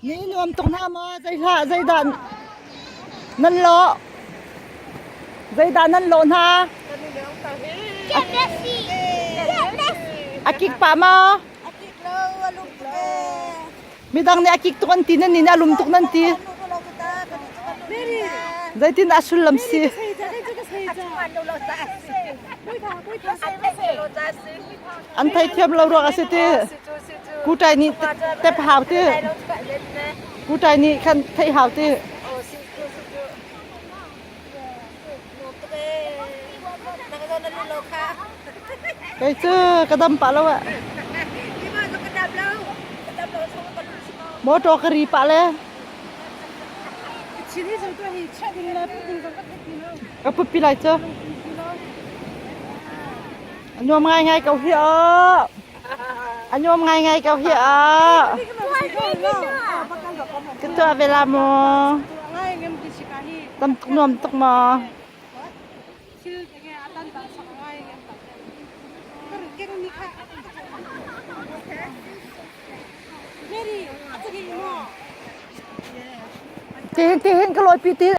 Ni nuam tuk hna maw? Zei hlah zeidah nan lawh? Zeidah nan lawh hna? A kik pah maw? Midang nih a kik tuk an ti nan nih a lum tuk nan ti. Zeitin a sullam si? An theithiam lo ruang a si ti. Kutai nih tep hau ti. Kutai nih khan theih hau ti. Kei cu ka dam pah lo ah. Motor ka ri pah le. Ka put pi lai cu. A nuam ngai ngai ko hi a. A nuam ngai ngai ko hi a. Ka tuah ve la maw? Tam tuk nuam tuk maw? Tihin tihin ka lawi pi ti.